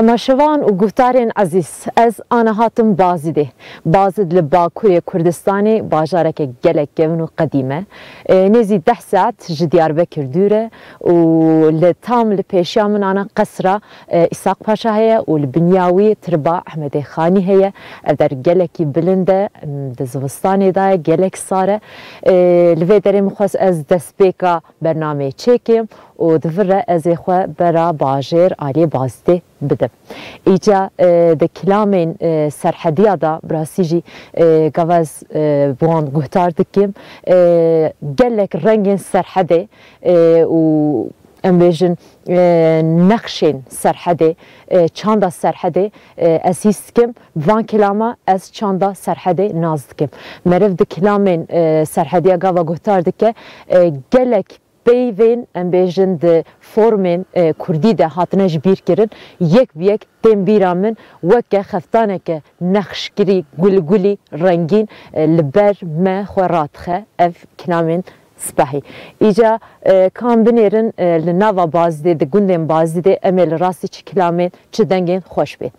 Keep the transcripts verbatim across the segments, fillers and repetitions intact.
Temaşevan û guhdarên ezîz, ez ana hatim Bazîdê. Bazîd li Bakurê Kurdistanê bajareke gelek kevin û qedîm e. E, nêzî deh saet ji Diyarbekir dûr e û li tam li pêşiya min ana qesra, e, Îsaq Paşa heye û li binya wî tirba Ehmedê Xanî heye. Ev der gelekî bilind e, em, di zivistanê de ye, gelek sar e. E, li vê derê min xwest ez destpêka bernameyê çêkim û di vir re ez ê xwe bera bajêr aliyê Bazîdê bidim. Îca, e, di kilamên, e, Serhediya de, bi rastî jî, e, gava ez, e, bi wan guhdar dikim, e, gelek rengên Serhedê, e, û em bêjin, e, nexşên Serhedê, e, çanda Serhedê, e, ez hîs dikim, van kilama ez çanda Serhedê nas dikim. Meriv di kilamên, e, Serhediya gava guhdar dike, e, gelek peyvên, em bêjin, di formên, e, kurdî de hatine ji bîr kirin, yek bi yek tên bîra min weke xeftaneke nexşkirî, gulgulî, rengîn, e, li ber me xwe radixe ev kilamên spehî. Îca, e, ka em binêrin, e, li nava Bazîdê, di gundên Bazîdê, em ê li rastî çi kilamên, çi dengên xweş bên.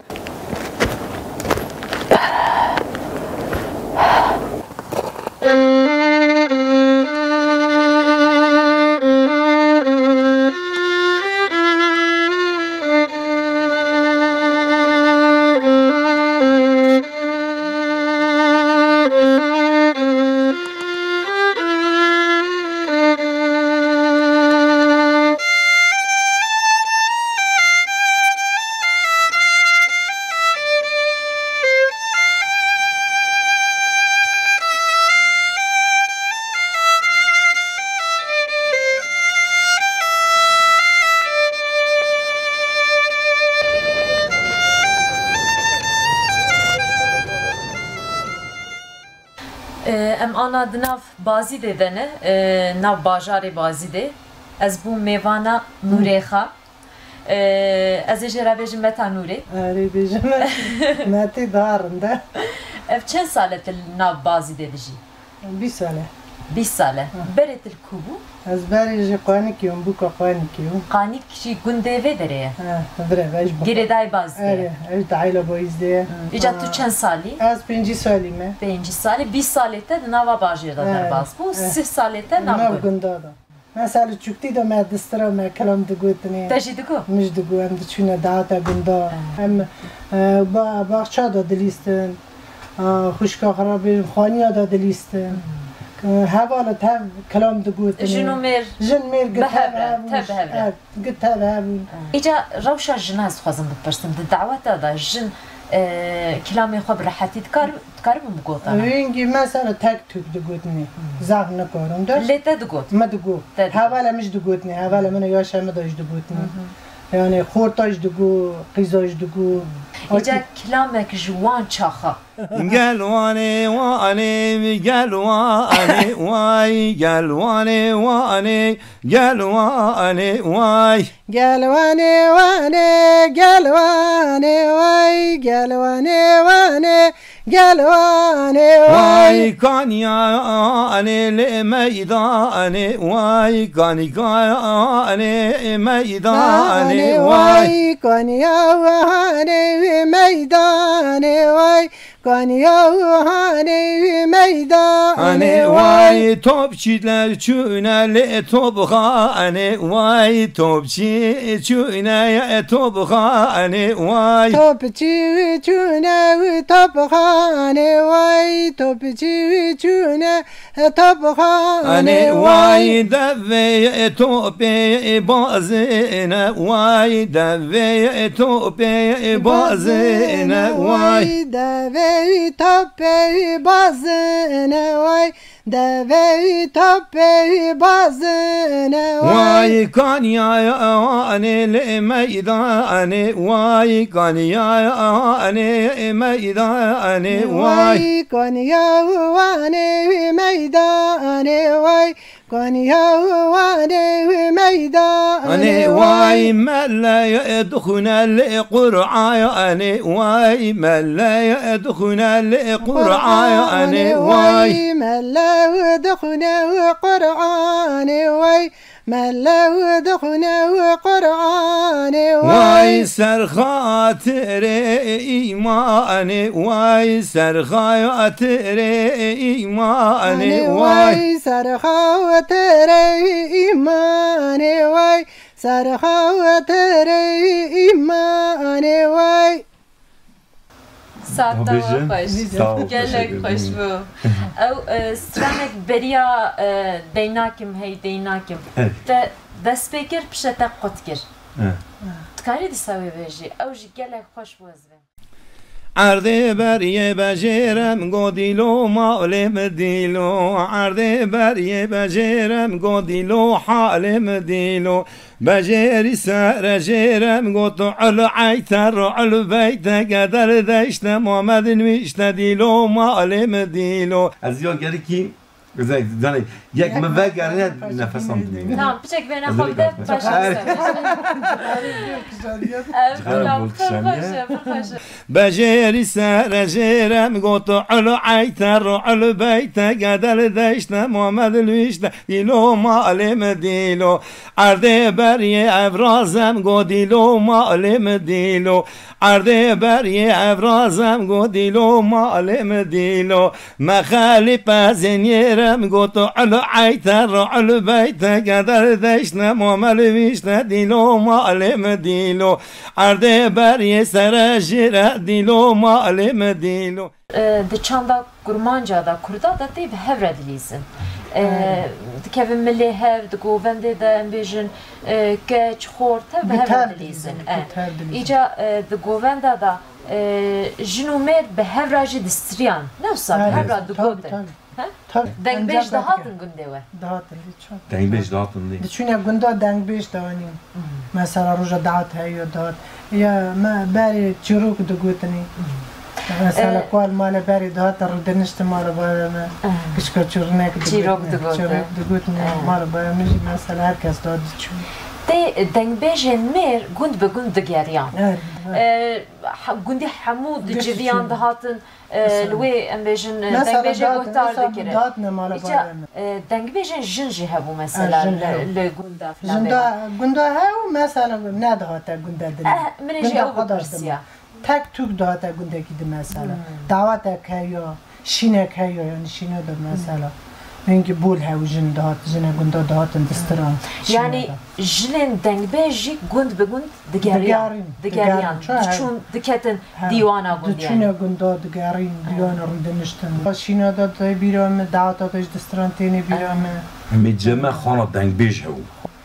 E, em ana di nav Bazîdê de ne, e, nav bajarê Bazîdê. Ez bûm mêvana Nûrê Xa. E, ez ê jê re bêjim Meta Nûrê. Erê bêjim Meta. Metê daha rind e. Ev çend sal e tu li nav Bazîdê dijî? Bîst sal e. Bîst sal e. Ha. Berê tu li ku bû? Ez berê ji Qanikê yom, bûka Qanikê yom. Qanik jî gundê vê derê ye? Ha, vire ve ji bûka. Girêdayê Bazîdê ye? Erê, ez ji Dayla Bazîdê ye. Hmm. Îca tu çend salî? Ez pêncî salî me. Pêncî salî, bîst salê te di nava bajêr de derbas bû, sih salê te nav gund. Nav gunda da. Mesela çûktî de me distira me kilam digotinê. Te jî digo? Min jî digo, em diçûne dahate gunda. Ha. Em, e, ba-, baxça de dilîstin. A, xwişka xwe re bêjim, xaniya de dilîstin. Hmm. E, hevala tev kilam digotin. Jin û mêr. Jin mêr gi tev hebûn. Tev bi hev re. Evet, gi tev hebûn. Îca rewşa jina ez dixwazim bipirsim. Di daweta de jin, e, kilamê xwe bi rehetî dikar-, dikaribin bigotana? Wingî mesela tek tûk digotinê. Hmm. Zaf nikarin de. Lê te digot? Me digot. Te digot. Hevala min jî digotinê. Hevala min ya Şemida jî digotinê. Hı hı. Yani xorta jî digo, qîza jî digo. Îca kilamek ji wan çaxa. Gel wanê wanê, gel wanê way, gel wanê wanê, gel wanê way. Gel wanê wanê, gel wanê way, gel wanê wanê, gel wanê way. Way kaniyanê lê meydanê, way kanikanê meydanê way. Kaniya wanê wê meydanê way. Kaniya û hanê wî meydanê Anê way. Way topçîler çûne lê topxanê way, topçî çûne ye topxanê way. Topçî çûne wî topxanê way, topçî çûne topxanê Anê way. Way devê topê bazine way, devê topê bazine way. Devê topê bazine way, devê topê bazine way. Way kaniya anê lê meydanê way, kaniya anê meydanê way. Way kaniya anê meydanê way, kaniya anê meydanê Anê way. Way mele dixune lê Qur'anê way, mele dixune lê Qur'anê way. Mele dixune Qur'anê way, mele dixune Qur'anê way. Way ser xatirê îmanê way, ser xatirê îmanê way. Way ser xatirê îmanê way, ser xatirê îmanê way. Sata we Hûbijin. Xweş. Sağ ol, Gelek teşekkür xweş ederim. Bû. Ew, e, stranek beriya, e, deynakim hey deynakim. Evet. Te dest pê kir, pişe te qut kir. Evet. Dikarî dîsa wê bêjî. Ew jî gelek xweş bû ez vê. Erdê beriyê bejêrem go dîlo malê min dîlo. Erdê beriyê bejêrem go dîlo halê min dîlo. Bejêrî sere jêrem got ul eyter ul beyte gedel deşte Muhammed nivîşte dîlo malê min dîlo. Ez ya gerekî, zanî, yek min vegerine nefesan dimîne. Tamam, piçek vêne xwe bide, paşê. Ev Cixara kilam bol pir xweş e, pir xweş e. Bejêrî sere jêrem got ul eyter ul beyte gedel deşte Muhammed nivîşte dîlo malê min dîlo. Erdê beriyê evrazem go dîlo malê min dîlo. Erdê beriyê evrazem go dîlo malê min dîlo. Mexelî pezenîrem got ul eyter ul beyte gedel deşte Muhammed nivîşte dîlo malê min dîlo. Erdê beriyê sere jêre dîlo malê min dîlo. E, di çanda kurmanca de, kurda de tê bi hev re dilîzin. E, Aynen. Dikevin milê hev, di govendê de em bêjin, e, keç, xort, tev bi hev re dilîzin. E, îca, e, di govenda de, e, jin û mêr bi hev re jî distiriyan. Ne wisa bi hev re digotin. Tabii, tabii. He? Tabii. Dengbêj dihatin gundê we? Dihatin, lê çawa? Dengbêj dihatin lê. Diçûne gunda dengbêj dianîn. Hmm. Mesela roja dahat heyo dihat. Ya me berê çîrok digotinî. Hmm. Mesela ku al male berê dihat rûdinişti mala baya me. Kişka çûrinek digotin. Çîrok digotin. Çîrok digotin. Mala baya me jî mesela her kes dihat diçû. Tê dengbêjên mêr gund bi gund digeriyan. Evet, evet. E, gundî hemû diciviyan dihatin. E, li wê, em bêjin, e, dengbêjê guhdar dikirin. Îca, e, dengbêjên jin jî hebû mesela li, li gunda filan. Jin da, gunda hew mesela nedihate gunda din. Eh, min ê jî ew bipirsiya. Tek tûk dihate gundekî di mesela. Dawetek heya, şînek heya, yani şîne de mesela. Hingî bol hew jin dihat, jine gunda dihatin distiran. Yani jinên dengbêj jî gund bi gund Digeriyan, digeriyan, digeriyan. Diçûn, diketin dîwana gundiyê. Diçûne gunda digerîn, dîwana rûdiniştin. Şîna de tê bîra me, daweta de ji distiran têne bîra me. Em ê cem me xana dengbêj hebû.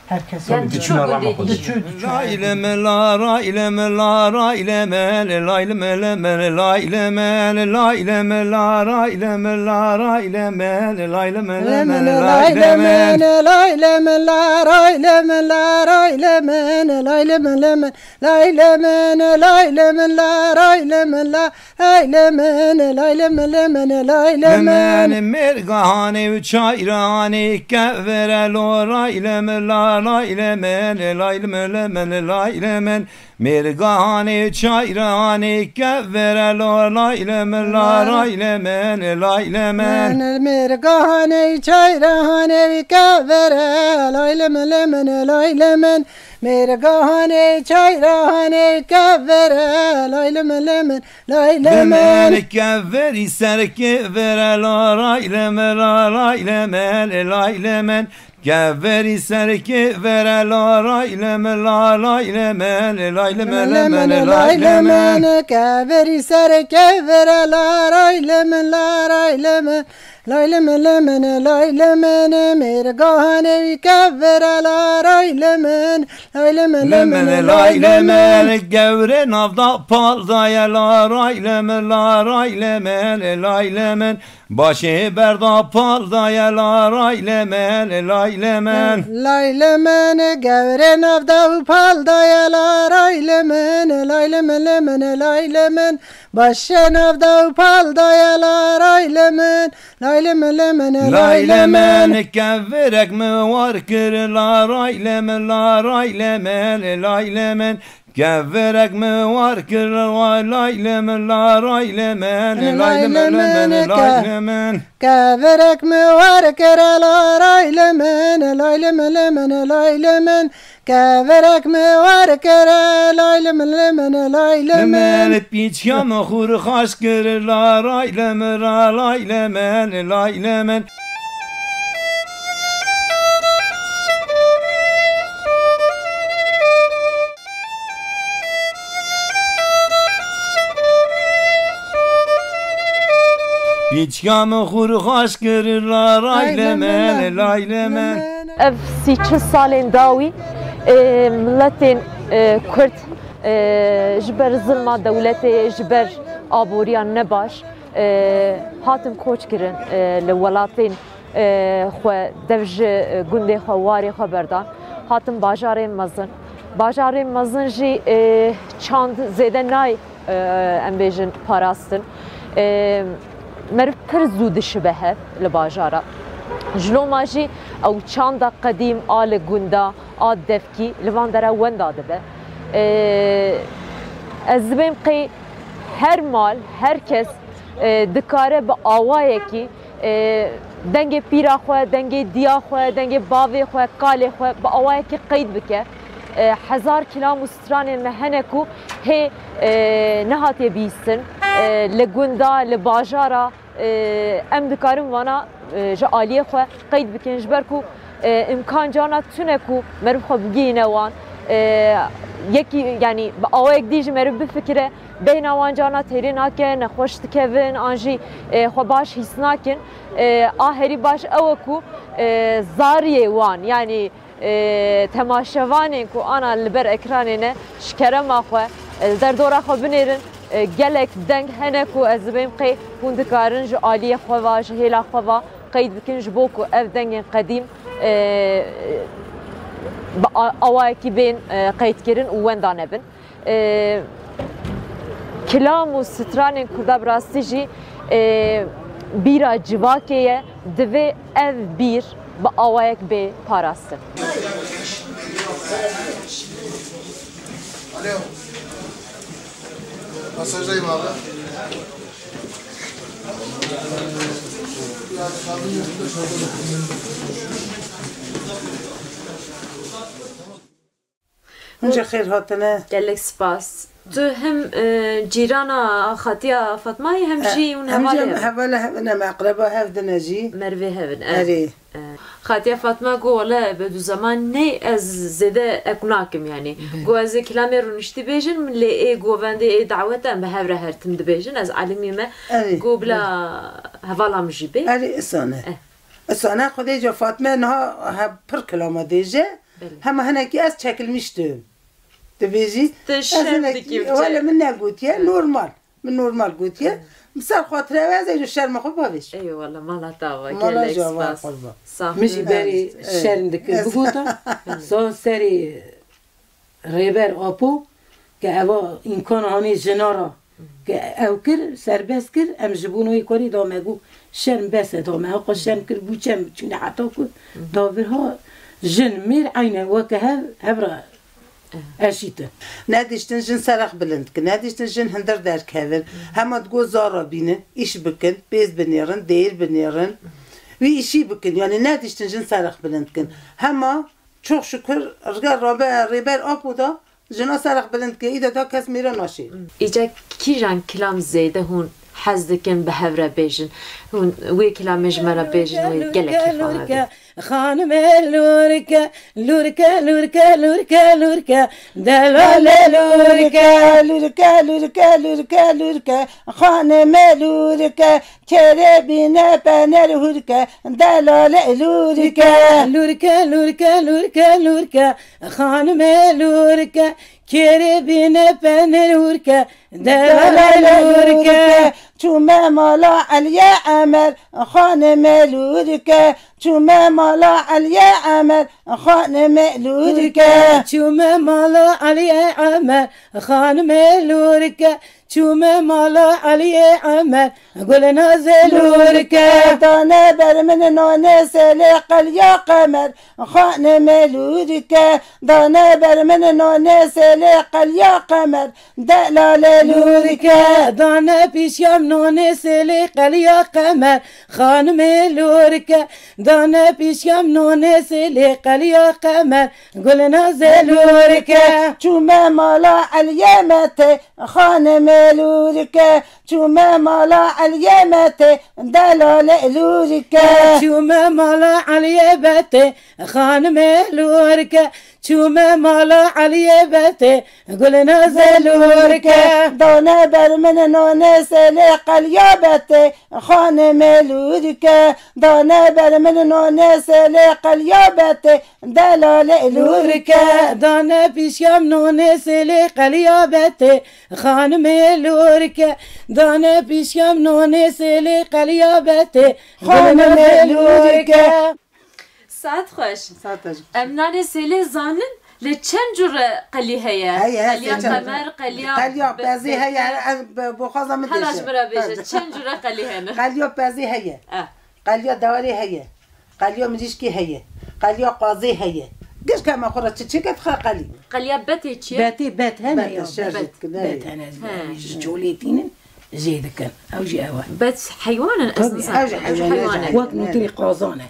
Her kes. Yani diçûn gundê dî. Diçû, diçû. Rayle me la, rayle me la, rayle me, le, layle me, le, me, le, layle me, le, layle me la, rayle me la, rayle me, le, layle me, le, me, le, layle me. Layle me la, rayle me la, rayle me, le, layle me, le, me, Layle men, layle men, la, rayle men, la, rayle men, layle men, le men, layle men. Mêrga hanê û çayra hanê kevere lo, rayle men, la, rayle men, layle men, le men, layle men. Mêrga hanê û çayra hanê kevere lo, layle men, la, rayle men, layle men. Mêrga hanê û çayra hanê kevere, layle men, le men, layle men. Mêrga hanê çayra hanê kevere, lay limin limin, lay limin. Limin keverî ser kevere, la ray limin, la ray limin, lay limin. Keverî ser kevere, la ray limin, la lay limin, lay limin, limin, lay limin. Keverî ser kevere, la ray limin, la ray limin. Lay limin limin lay limin, mêrga hanê wî kevire la ray limin. Lay limin limin lay limin. Gewre navda paldaye la ray limin, la ray limin, lay limin. Başê berda paldaye la ray limin, lay limin. Lay limin, gewre navda û paldaye la ray limin, lay limin limin lay limin. Başê navda û paldaye la ray limin. Lay limin limin lay limin. Kevirek min war kir la ray limin, la ray limin, lay limin. Kevirek min war kir la lay limin, la ray limin, lay limin limin, lay limin. Kevirek min war kir la ray limin, lay limin limin, lay limin. Kevirek min war kir, lay limin limin lay limin. Limin pîçiya min xur xaş kir, la ray limin, la lay limin, lay limin. Pîçiya min xur xaş kir, la ray limin, lay limin. Ev sî çil salên dawî, e, miletên, e, Kurd, e, ji ber zilma dewletê, ji ber aboriya nebaş, e, hatin koç kirin, e, li welatên, e, xwe, dev ji, e, gundê xwe, warê xwe berdan, hatin bajarên mezin. Bajarên mezin jî, e, çand zêde nayê, e, em bêjin, parastin. E, meriv pir zû dişibe hev li bajara. Ji loma jî ew çanda qedîm a li gunda, a devkî li van dera wenda dibe. E, ez dibêm qey her mal, her kes, e, dikare bi awayekî, e, dengê pîra xwe, dengê diya xwe, dengê bavê xwe, kalê xwe bi awayekî qeyd bike. E, hezar kilam û stranên me hene ku hê, e, nehatiye bihîstin. E, li gunda, li bajara, e, em dikarin vana, e, ji aliyê xwe qeyd bikin, ji ber ku, e, îmkan carna tune ku meriv xwe bigihîne wan. E, yekî, yanî bi awayek dî jî meriv bifikire, bêhna wan carna têrê nake, nexweş dikevin, an jî, e, xwe baş hîs nakin. E, a herî baş ew e ku, e, zariyê wan, yanî, e, temaşevanên ku ana li ber ekranê ne, ji kerema xwe, e, li derdora xwe binêrin, e, gelek deng hene ku ez dibêm qey hûn dikarin ji aliyê xwe va, ji hêla xwe va qeyd bikin, ji bo ku ev dengên qedîm, e, bi a-, awayekî bên, e, qeydkirin û wenda nebin. E, kilam û stranên Kurda bi rastî jî, e, bîra civakê ye, divê ev bîr bi awayek bê parastin. Alo. Mesajayım abi. Hûn jî xêr hatine. Gelek spas. Tu hem, e, cîrana Xatiya Fatmayê hem jî hûn hevalê hev in. Hevalê hev in, em eqreba hev din e jî. Merivê hev in, e. Erê. E, Xatiya Fatma got, wele Bedûzeman ney ez zêde eku nakim yanî. Belê. Got, ez ê kilamê rûniştî bêjin, min lê ê govendê ê dawet em bi hev re her tim dibêjin, ez alimî me. Erê. Got, bila hevala min jî bê. Erê, isane. Eh. Isane, Xwedê ca Fatme niha he pir kilama dêje. Belê. Hema hinekî ez çekilmiştim. Dibêjî, tu ez şerm hinekî, dikî, wele min negotiye, normal. Min normal gotiye. Min ser xatire wê ez ê ji şerma xwe bavêjim. Eyvallah, mala te ava, gelek spas. Mala ji ava qurban. Sağ ol. Min jî berî şerm dikir. Bigota, sa serê Rêber Apo ke eva îmkan hanê jina ra ke ew kir, serbest kir, em ji bo wê karî da me got, şerm bes e da me, heqa şerm kir, bû çem çûne heta ku da vir ha jin mêr eyne weke hev, hev re eşîtin. Nediştin jin serek bilind kin, nediştin jin hindir derkevin. Hema digot zara bînin, îş bikin, pêz binêrin, deyr binêrin. Wî îşî bikin, yanî nediştin jin serek bilind kin. Hema Çok şükür, rige rabe, rêber Apo da, jina serek bilind ke, îde da kes mîre naşê. Îca kîjan kilam zêde hûn hez dikin bi hev re bêjin? Hûn wê kilamê ji me re bêjin, wê gelek kêfa me bê. Xanime lûrke, lûrke, lûrke, lûrke, lûrke, delale lûrke. Lûrke, lûrke, lûrke, lûrke, lûrke, xanime lûrke, kêrê bîne pener hûrke, delale lûrke. Lûrke, lûrke, lûrke, lûrke, xanime lûrke, kêrê bîne pener hûrke, delale lûrke. Çûme mala Eliyê Emer, xanime lûrke. Çûme mala Eliyê Emer, xanime lûrke. Çûme mala Eliyê Emer, xanime lûrke. Çûme mala Eliyê Emer, gulnaze lûrke. Dane ber min nonê sêlê qeliya qemer, xanime lûrke. Dane ber min nonê sêlê qeliya qemer, delale lûrke. Dane pîşya min nonê sêlê qeliya qemer, xanime lûrke. Dane pîşya min nonê sêlê qeliya qemer, gulnaze lûrke. Çûme mala Eliyê Metê, xanime lûrke. Çûme mala Eliyê Metê, delale lûrke. Çûme mala Eliyê Betê, xanime lûrke. Çûme mala Eliyê Betê, gulnaze lûrke. Dane ber min nonê sêlê qeliya Betê, xanime lûrke. Dane ber min nonê sêlê qeliya Betê, delale lûrke. Dane pîşya min nonê sêlê qeliya Betê, xanime lûrke. Dane pîşya min nonê sêlê qeliya Betê, xanime lûrke. Saet xweş. Saet xweş. Em nanê sêlê zanin, lê çend cure qelî heye? Heye, heye, qeliya sê çend. Qemer, qeliya Qeliya be-, pezî be-, heye, be-, ez be-, boxaza min hela dêşe. Ji min re bêje, çend cure qelî hene? Qeliya pezî heye. Eh. Qeliya dewarê heye. Qeliya mirîşkê heye. Qeliya qazê heye. Giş ke me xwe re çi çêke dixe qelî. Qeliya betê çi ye? Betê, bet hene Bet, ya. Şer Bet, jî dikine. Bet hene, He. Ji colê tînin. Jê dikin. Ew jî ew e. Bet heywan in, ez Tabii, nizanim. Ew jî heywan e. Wek nûtirî qazan e. He.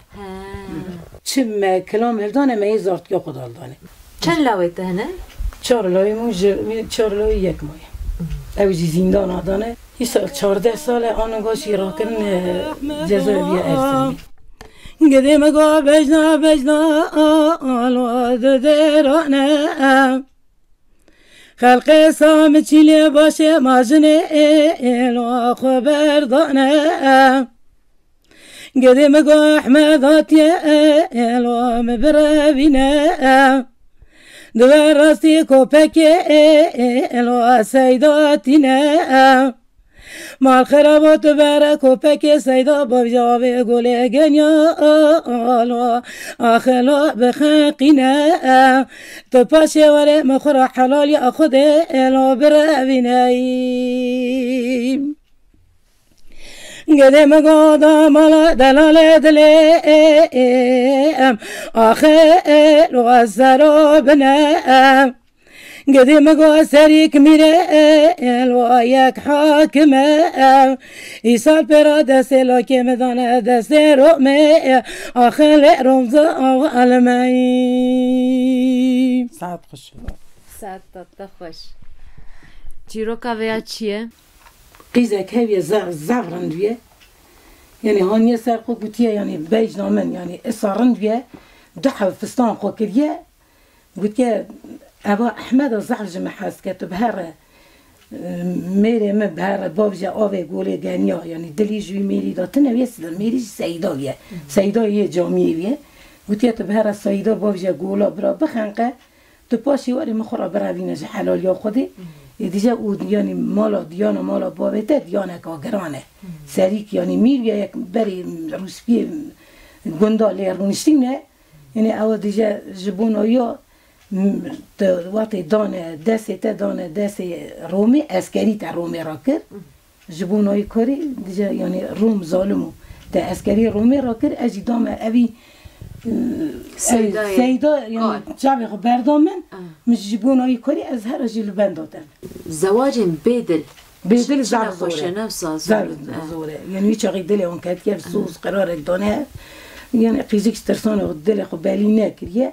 Çi me kilam hildane, me yê zartiya xwe de hildane. Çend lawê te hene? Çar lawê min ji, çar lawê yek mayê. Ew jî zîndana dane. Îsal çardeh sal e, anonga jî rakirin, e, cezaeviya Erzinê. Gidê me go bejna, bejna, alo, de derane. Xelqê Samiçî lê başê ma jinê êlo xwe berdane. Gedê min go Ehmed hatiye êlo min birevîne. Di wer rastî kopekê êlo Seyda tîne. Mal xerabo tu bere kopekê Seyda bavca vê golê genya alo axelo bixeqîne. Tu paşê were min xwe ra helal ya Xwedê elo birevîne. Gedê min goda mala delalê dilê em axelo ez zero bine. Gedê min go serî kimîre el wa yek hakime. Îsal pêra destê lakê min dane destê romê. Axilê romza aw elmey. Saet xweş. Saet te xweş. Çîroka vêya çi ye? Qîzek heviye zaf, zaf rind viye. Yanî haniye ser xwe gotiye, yanî bejna min, yanî esa rind viye. Du heb fistan xwe kiriye. Gotiye, eva Ehmeda zehf ji min hez dike, tu bi here, e, mêrê min bi here bavje avê golê geniya, yanî dilî ji wî mêrî de tune wê side, mêrî jî Seyda ye. Seyda yê camiyê ye. Gotiye, tu bi here Seyda bavje gola bira bixenqe, tu paşê werê min xwe ra birevîne ji helaliya Xwedê. Ê dije û yanî mala diyana mala bavê te diyaneka giran e. Serîk yanî mîr ye, yek berê rûspiyê gunda lê rûniştîne. Yanî ew dije ji bona ya, m, te wextê dane destê te dane destê Romê, eskerî te Romê rakir. Ji bona yê karî dije yanî Rom zalim û te eskerî Romê rakir, ez jî dame evî, e, Seydayê. Seyda yanî Kar. Çavê xwe berda min, Ah. Min ji bona yê karî ez here jî li benda te. Zewacên bêdil. Bêdil Çi zaf ne zor e. Xweş e, ne wisa zor Zaf e. Zor e. Yanî wî çaxî dilê wan ketiye, soz qerarek dane. Yanî qîzik ji tirsanê xwe dilê xwe belî nekiriye.